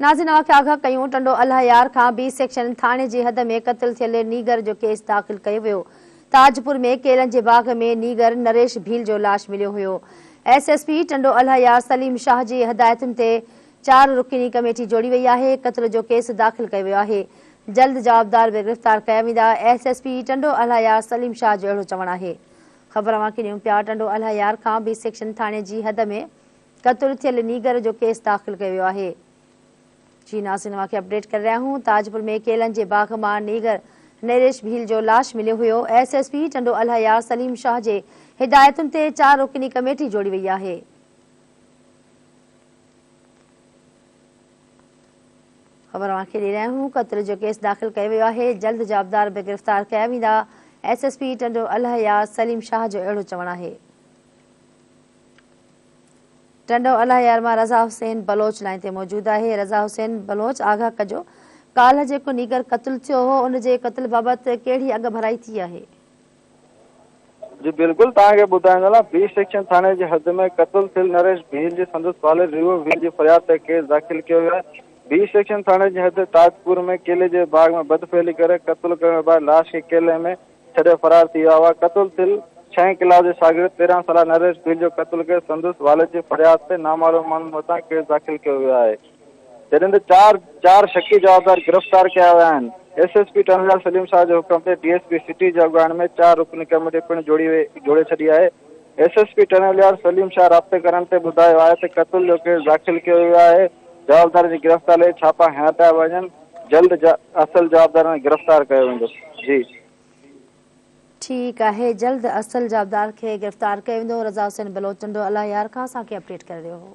ناظرين اوهان کي آگاهه ڪيون ٽنڊو الهه يار کان بي سيڪشن ٿاڻي جي حد ۾ قتل ٿيل نينگر جو ڪيس داخل ڪيو ويو تاجپور ۾ ڪيلن جي باغ ۾ نينگر نريش ڀيل جو لاش مليو هيو S S P Tando Allah Yar Saleem Shah جي هدايتن تي چار رڪني ڪميٽي جوڙي وئي آهي قتل جو ڪيس داخل ڪيو ويو آهي جلد جوابدار به گرفتار ڪيا ويندا S S P Tando Allah Yar Saleem Shah جو اهڙو چوڻ آهي خبر اوهان کي ڏيون پيا ٽنڊو الهه يار کان بي سيڪشن ٿاڻي جي حد ۾ قتل ٿيل نينگر جو ڪيس داخل ڪيو ويو آهي. جي ناظرين اوهان کي اپڊيٽ ڪري رهيا آهيون تاجپور ۾ ڪيلن جي باغ مان نينگر نريش ڀيل جو لاش مليو هيو S S P Tando Allah Yar Saleem Shah جي هدايتن تي چار رڪني ڪميٽي جوڙي وئي آهي. خبر اوهان کي ڏئي رهيا آهيون قتل جو ڪيس داخل ڪيو ويو آهي جلد جوابدار به گرفتار ڪيا ويندا S S P Tando Allah Yar Saleem Shah جو اهڙو چوڻ آهي. ٽنڊو الهه يار مان رضا حسين بلوچ لائين تي موجود آهي رضا حسين بلوچ آگاهه ڪجو ڪالهه جيڪو نينگر قتل ٿيو هو ان جي قتل بابت ڪهڙي اڳ ڀرائي ٿي آهي. جي بلڪل توهان کي ٻڌائيندو هلان بي سيڪشن ٿاڻي جي حد ۾ قتل ٿيل نريش ڀيل جي سندس والد ريوو ڀيل جي فرياد تي ڪيس داخل ڪيو ويو آهي بي سيڪشن ٿاڻي جي حد تاجپور ۾ ڪيلي جي باغ ۾ بدفعلي ڪري قتل ڪرڻ بعد لاش کي ڪيلي ۾ ڇڏي فرار ٿي ويا هئا. قتل ٿيل ڇهين ڪلاس جي شاگرد 13 سالا نريش ڀيل جو قتل ڪيس سندس والد جي فرياد تي نامعلوم ماڻهن مٿان ڪيس داخل ڪيو ويو آهي. جڏهن ته چار چار شڪي جوابدار گرفتار ڪيا ويا آهن. ايس ايس پي ٽنڊوڄار سليم شاهه جي حڪم تي ڊي ايس پي سٽي جي اڳواڻي ۾ چار رڪني ڪميٽي پڻ جوڙي جوڙي ڇڏي آهي. ايس ايس پي ٽنڊوڄار سليم شاهه رابطي ڪرڻ تي ٻڌايو آهي ته قتل جو ڪيس داخل ڪيو ويو آهي، جوابدارن جي گرفتاري لاء ڇاپا هنيا پيا وڃن، جلد اصل جوابدارن کي گرفتار ڪيو ويندو. جي. ٺيڪ آهي جلد اصل جوابدار کي گرفتار ڪيو ويندو رضا حسين بلوچ ٽنڊو الله يار کان اسان کي اپڊيٽ ڪري رهيو هو.